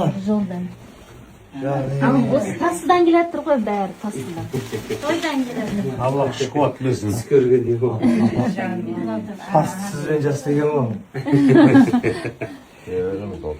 ма? Жолдан. Ал осы Тасыдан келе жатыр ғой бәрі, Тасыдан. Тойдан келе жатыр. Алла күш қуат берсін. Түс көргендей болды. Тасты сізбен жас деген ғой. Өзіміз ол.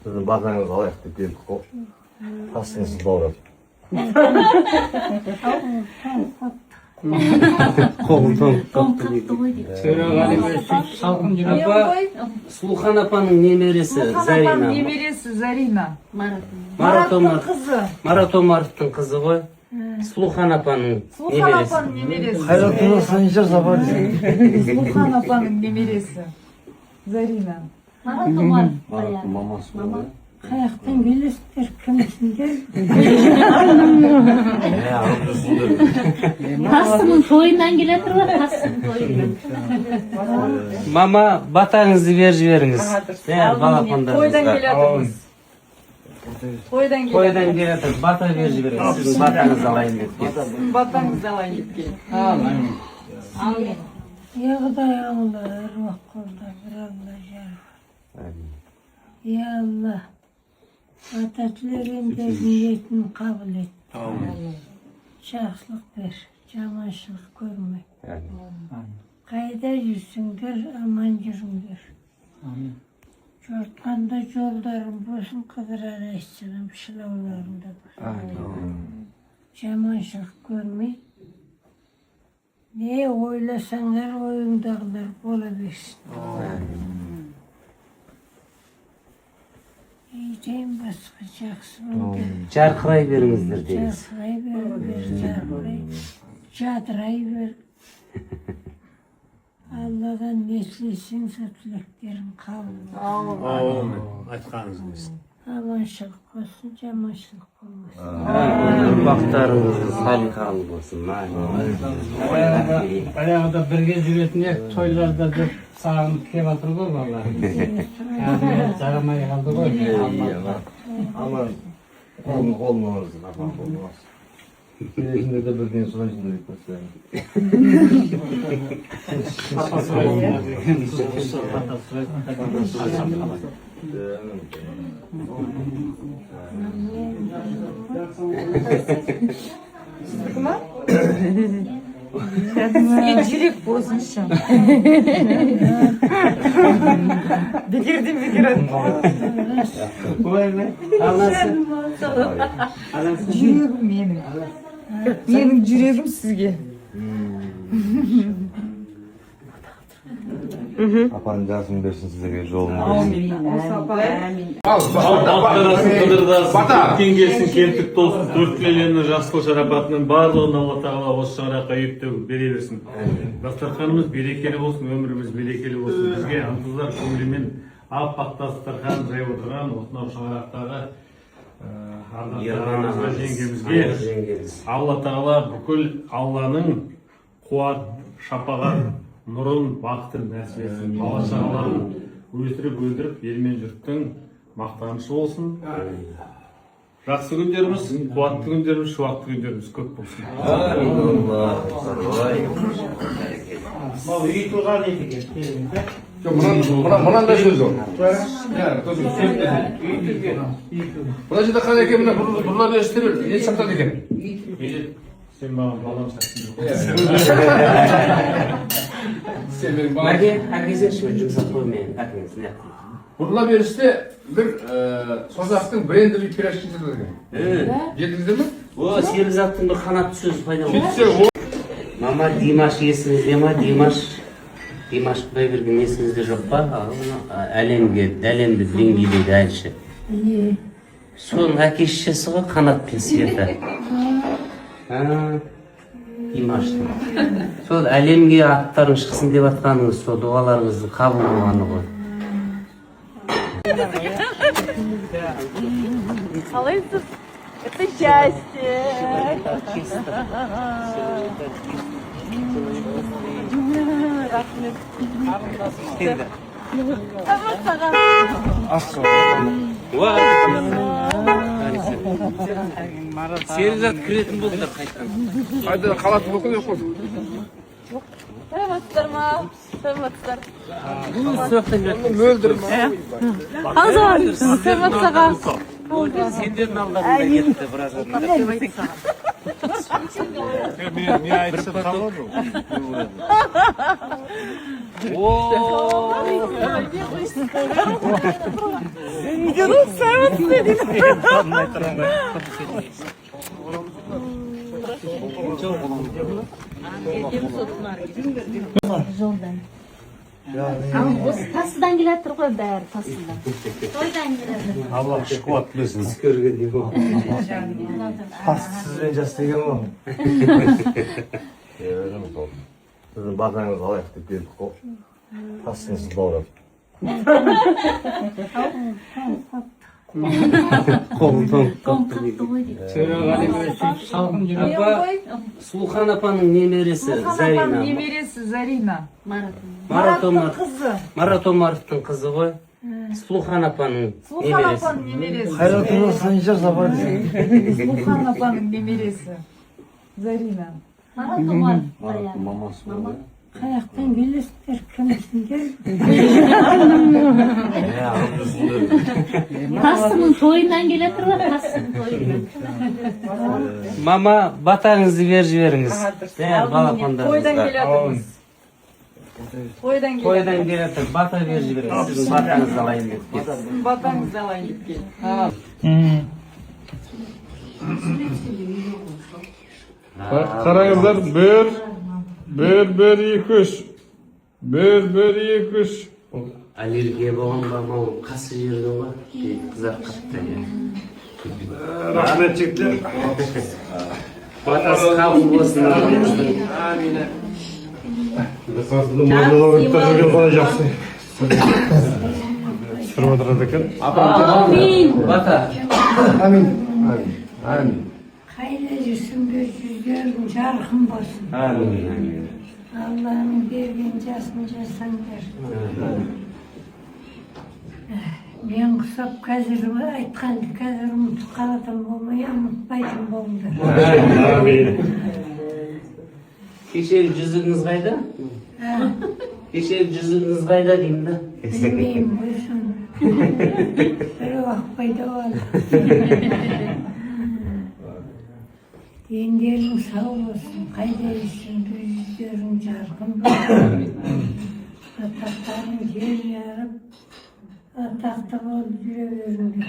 Сіздің батаңызды алайық деп келдік қой. Тастың сіз баурап. Қолым тоңып Тоң қалыпты қатты дейді. ғой дейді. Төреғали сөйтіп салқын жүрек Апа, Сұлухан апаның немересі Сұлухан апаның Зарина. немересі Зарина. Марат. Марат Мараттың Омаров. қызы. Марат Омаровтың қызы ғой. Сұлухан апаның Сұлухан немересі. апаның немересі. Қайрат Нұртас жас апа десең. Сұлухан апаның немересі. Зарина. Марат Омаров. Мараттың мамасы ғой. Қаяқтан келесіздер, кімсіңдер? Не алып жүрсіңдер? Тасының тойынан келе жатыр ғой, Тасының тойынан. Мама, батаңызды беріп жіберіңіз. Бәрі Тойдан балапандарыңызға. келе жатырмыз. Тойдан келе Тойдан келе жатыр, бата беріп жіберіңіз. Сіздің батаңызды алайын деп келді. Сіздің батаңызды алайын деп келдік. Я Құдай, Алла, әруақ қолда бір Алла жар. Я Алла, ата тілегендердің ниетін қабыл ет. Жақсылық бер, жаманшылық көрме. Қайда жүрсіңдер, аман жүріңдер. Жортқанда жолдарың болсын, Қыдыр алейхиссалам шылауларында болсын. Жаманшылық көрмей, не ойласаңдар, ойыңдағылар бола берсін. Үйден басқа жақсы болды. Жарқырай беріңіздер деңіз. Жарқырай беріңдер, жарқырай, жадырай бер. Алладан не тілесең, сол тілектерің қабыл болсын. Айтқаныңыз келсін. Аманшылық болсын, жаманшылық болмасын. Ұрпақтарыңызды салиқалы болсын. Баяғыда бірге жүретін едік тойларда деп сағынып келіп жатыр ғой бала. Қазір жарамай қалды ғой. Алматыда. Аман. Қолын қолын алсын, апам қолын алсын. Келесіңдер де бірден сұрайсыңдар деп қойса. Папа сұрайсыңдар деген. Папа сұрайсыңдар. Сіздікі ма? Сізге жүрек болсыншы. Бекерден бекер айтты. Ойбай, анасы. Анасы. Жүрегім менің. Менің жүрегім сізге. Апаның жасын берсін сіздерге, жолын берсін. Осы апай. Қыдырдасын, көптен келсін, кемтік толсын, төрт тілелерінің жақсылық шарапатының барлығын Алла Тағала осы шаңыраққа үйіп төгіп бере берсін. Дастарханымыз берекелі болсын, өміріміз берекелі болсын. Бізге ынтызар көңілімен аппақ дастархан жайып отырған осынау шаңырақтағы ардақты Ерлан ағамызға, ағамыз, жеңгемізге жеңгеміз. Алла Тағала бүкіл Алланың қуат, шапағат, нұрын, бақытын нәсіп етсін. Бала шағаларын өсіріп өндіріп, ел мен жұрттың мақтанышы болсын. Жақсы күндеріміз, қуатты күндеріміз, шуақты күндеріміз көп болсын. Мынау үй туған екен. Жоқ, мынандай сөз ол. Иә, сосын мына жерде қалай екен, мына бұлар не істеп не сатады екен? Медет, сен маған балам сияқтысың. Сен менің балам. Мәке, әкелсеңші, мен жұмсақ қой мен әкеңіз не. Бұрыла берісте бір созақтың брендовый пирожки сатады екен. Жедіңіздер ме? О, Серікзаттың бір қанатты сөзі пайда болды. Сөйтсе, о Мама, Димаш есіңізде ма? Димаш, Димаш Құдайберген есіңізде жоқ па? Әлемге, әлемдік деңгейдегі әнші. Соның әке шешесі ғой Қанат пен Света. А, Димаштың. Сол әлемге аттарың шықсын деп жатқаныңыз, сол дұғаларыңыздың қабыл болғаны ғой. Қалайсыз? Это счастье. Рахмет. Саған. Серікзат, кіретін болдыңдар қайтадан. Қайда қалатын болып қой қой. Саламатсыздар ма? Саламатсыздар. Бұл сұрақтан Мөлдір. Саламатсыз аға. Сендердің алдарыңда кетті біраз адамдар. Мен айтсам табылады. О, Жолдан. Ал осы Тассыдан келе жатыр ғой бәрі, Тассыдан. Тойдан келе жатыр. Алла күш қуат берсін. Көрген ғой. Тастысызбен жас деген ғой. Сіздің батаңызды алайық деп келдік қой. Тастыңыз баурап. Қолым тоңып Тоңып қалыпты қалыпты дейді. ғой дейді. Төреғали сөйтіп салқын жүрек Апа, Сұлухан апаның немересі Сұлухан Зарина. апаның немересі Зарина. Марат. Марат Мараттың Омар. қызы. Марат Омаровтың қызы ғой. Сұлухан апаның Сұлухан немересі. апаның немересі. Қайрат Нұртас апа десең. Сұлухан апаның немересі. Зарина. Марат Омар. Мараттың мамасы ғой. Қаяқтан келесіңдер, кімсіңдер? Тассының тойынан келе жатыр ғой, Тассының тойынан. Мама, батаңызды беріп жіберіңіз. Бәрі Тойдан балапандарыңызға. келе жатырмыз. Тойдан келе Тойдан келе жатыр, бата беріп жіберіңіз. Сіздің батаңызды алайын деп келді. Сіздің батаңызды алайын деп келді. Қараңыздар, бір, бір, бір, екі, үш. Бір, бір, екі, үш. Аллергия болған ба, мынау қасы жердің ғой. Беті қызарып қалыпты. Рахмет, жігіттер. Батасы қабыл болсын ағамыздың. Жүрген қалай жақсы. Түсіріп отырады екен. Әмин. Бата. Әмин. Әмин. Қайда жүрсіңдер, жүздерің жарқын болсын. Әмин. Әмин. Алланың берген жасын жасаңдар. Мен құсап қазір айтқанды қазір ұмытып қалатын болмай, ұмытпайтын болыңдар. Әмин. Кешегі жүзігіңіз қайда? Кешегі жүзігіңіз қайда деймін да. Білмеймін ғой соны. Бір уақыт пайда болды. Дендерің сау болсын, қайда жүрсеңдер, жүздерің жарқын болсын. Атақтарың жер жарып, атақты болып жүре беріңдер.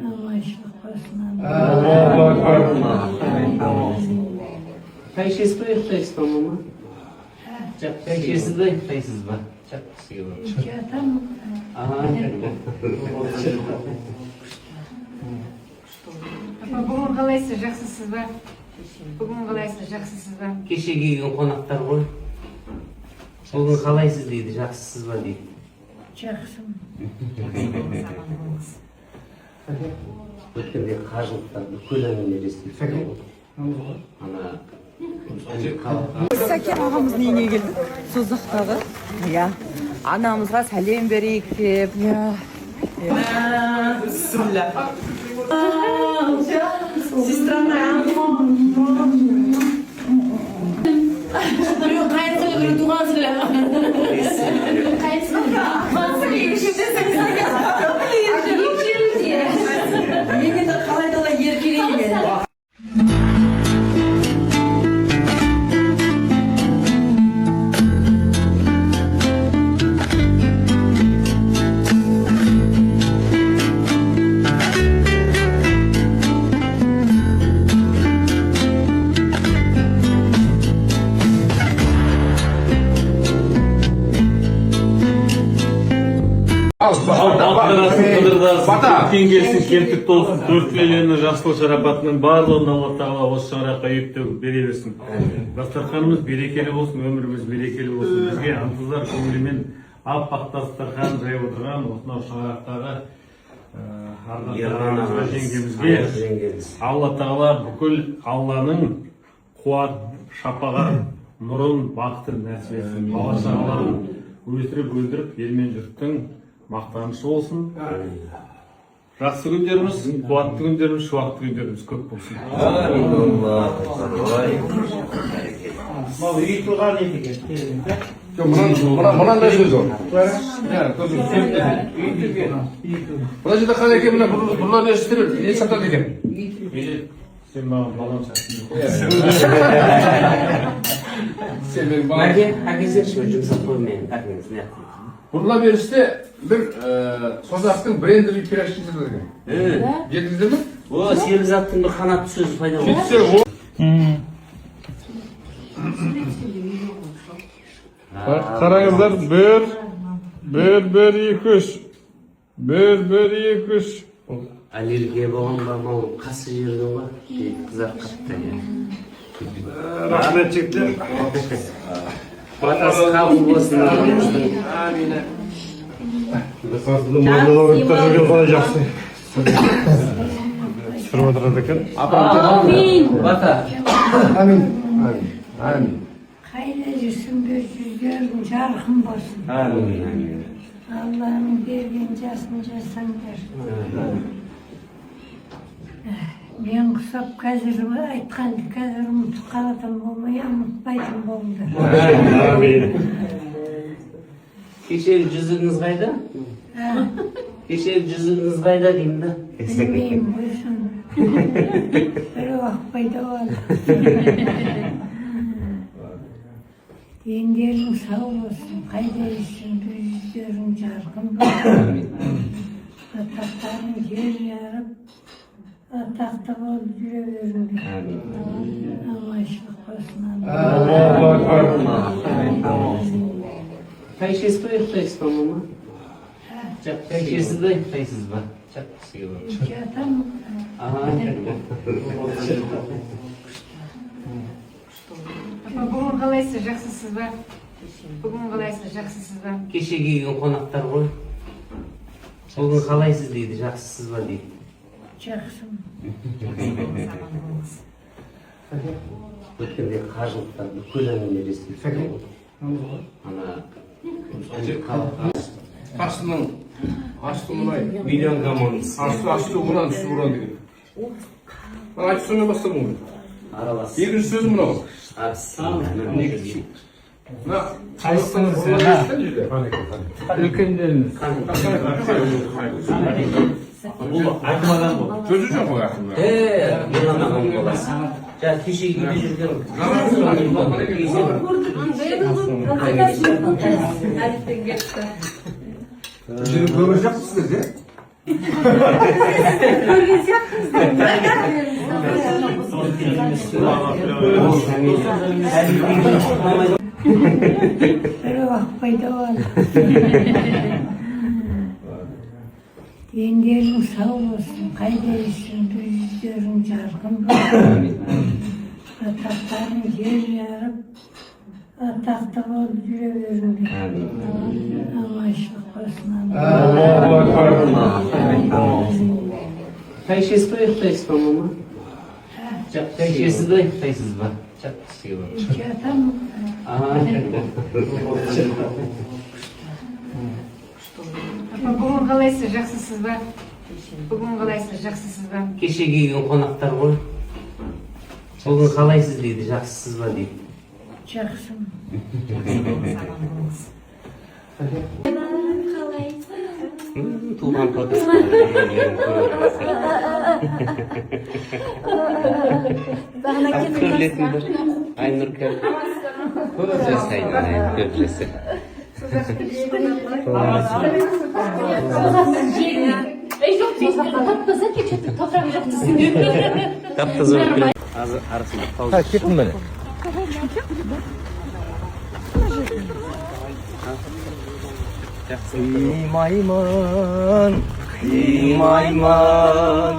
Аманшылық болсын. Шай ішесіз ба, ұйықтайсыз ба, мама? Шай ішесіз ба, ұйықтайсыз ба? Жатамын. Аха. Апа, бүгін қалайсыз, жақсысыз ба? Бүгін қалайсыз, жақсысыз ба? Кеше келген қонақтар ғой. Бүгін қалайсыз дейді, жақсысыз ба дейді. Жақсымын. Аман болыңыз. Өткенде қажылықтан бүкіл әңгімелер естіп ғой. Ана Сәкен ағамыздың үйіне келдік. Созақтағы. Иә. Анамызға сәлем берейік деп. Иә. Бісміллә. Сестра. Біреу қайын сіңлі, біреу туған сіңлі. Қайын сіңлі, туған сіңлі. Мен енді қалай да еркелеймін енді. Қыдырдасын, көктен келсін, кемтік толсын, төрт тілелерінің жақсылық шарапатының барлығын Алла тағала осы шаңыраққа үйіп төгіп бере берсін. Дастарханымыз берекелі болсын, өміріміз берекелі болсын. Бізге ынтызар көңілімен аппақ дастархан жайып отырған осынау шаңырақтағы ардақты Ерлан ағамызға, ағамыз, жеңгемізге жеңгеміз. Алла тағала бүкіл Алланың қуат, шапағат, нұрын, бақытын нәсіп етсін. Бала шағаларын өсіріп өндіріп, ел мен жұрттың мақтанышы болсын. Жақсы күндеріміз, қуатты күндеріміз, шуақты күндеріміз көп болсын. Алла. Мынау үй туған екен. Жоқ, мынандай сөз ол. Иә, сосын мына жерде қалай екен, мына бұлар не істеп, не сатады екен? Сен маған балам сияқтысың. Сен менің балам. Мәке, әкелсеңші, бір жұмсақ қой мен әкеңіз не. Бұрыла берісте бір Созақтың брендовый пирожки сатады екен. Жедіңіздер ме? О, Серікзаттың бір қанатты сөзі пайда болды. Сөйтсе, о Қараңыздар, бір, бір, бір, екі, үш. Бір, бір, екі, үш. Аллергия болған ба, мынау қасы жердің ғой, қызарып қатты, иә. Рахмет, жігіттер. Батасы қабыл болсын ағамыздың. Жүрген қалай жақсы. Түсіріп отырады екен. Әмин. Бата. Әмин. Әмин. Қайда жүрсің бе, жүздерің жарқын болсын. Әмин, әмин. Алланың берген жасын жасаңдар. Мен құсап қазір айтқанды қазір ұмытып қалатын болмай, ұмытпайтын болыңдар. Кешегі жүзігіңіз қайда? Кешегі жүзігіңіз қайда деймін да. Білмеймін ғой соны. Бір уақыт пайда болды. Дендерің сау болсын, қайда жүрсің бе, жүздерің жарқын болсын. Атақтарың жер жарып, атақты болып жүре беріңдер. Аманшылық болсын. Шай ішесіз ба, ұйықтайсыз ба, мама? Шай ішесіз ба, ұйықтайсыз ба? Жатамын. Аха. Апа, бүгін қалайсыз, жақсысыз ба? Бүгін қалайсыз, жақсысыз ба? Кеше келген қонақтар ғой. Бүгін қалайсыз дейді, жақсысыз ба дейді. Жақсымын. Аман болыңыз. Өткенде қажылықтан бүкіл әңгімелер естіп ана. Тасының асты мұнай. Миллион коммунист. Асты уран, үсті уран деген. Мына айтып сонымен бастадым ғой. Аралас. Екінші сөзім мынау. Мына Қайсыңыз? Үлкендеріңіз. Бұл әкім адам ғой. Сөзі жоқ қой әкім. Ерлан ағаның баласы. Жаңа кеше үйде жүрген. Әліптен кетті. Жүріп көрген сияқтысыздар, иә? Көрген сияқтымыз. Бір уақыт пайда болды. Дендерің сау болсын, қайда жүрсің бе, жүздерің жарқын болсын. Атақтарың жер жарып, атақты болып жүре беріңдер. Аманшылық болсын. Шай ішесіз ба, ұйықтайсыз ба, мама? Шай ішесіз ба, ұйықтайсыз ба? Жатамын. Аха. Апа, бүгін қалайсыз, жақсысыз ба? Бүгін қалайсыз, жақсысыз ба? Кеше келген қонақтар ғой. Бүгін қалайсыз дейді, жақсысыз ба дейді. Жақсымын. Аман болыңыз. Туған көрілетін бір Айнұр кәл. Көп жаса, айналайын, көп жаса. Ей, жоқ, тап-таза екен, что-то топырақ жоқ десең. Тап-таза болып келеді. Азыр арасында пауза. Кеттім міне. Жақсы. Қимаймын, қимаймын,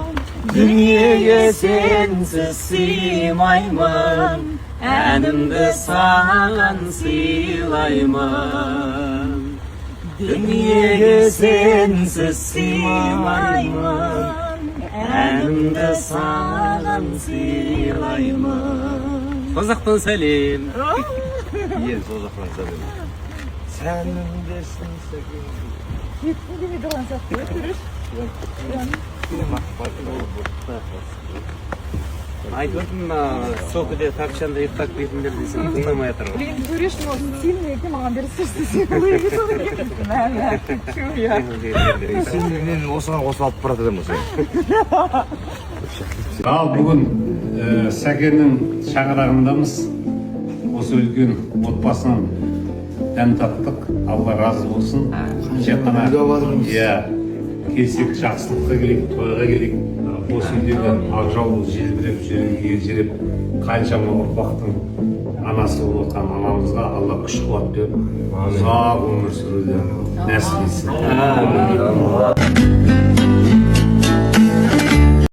дүниеге сенсіз сыймаймын, әнімді саған сыйлаймын. Дүниеге сенсіз сыймаймын, әнімді саған сыйлаймын. Созақтан сәлем. Е, сол жақтан сәлем. Сәнімдесің. Жетсін демей тұрған сияқты өтіріш. Айтып отырмын, мына цокольде тапчанда ұйықтап кетіңдер десем, тыңдамай жатыр ғой. Блин, көресің, осы сильный екен, маған берсеші десең. Мә, мә, чу я. Сен мен осыған қосып алып барады едім осы. Ал бүгін Сәкеннің шаңырағындамыз. Осы үлкен отбасынан дәм таттық. Алла разы болсын. Тек қана, иә, келсек, жақсылыққа келейік, тойға келейік. Осы үйдегі ақ жаулық желбіреп, жүрегі елжіреп, қаншама ұрпақтың анасы болып отқан анамызға Алла күш қуат беріп, ұзақ өмір сүруді нәсіп етсін. Әмин.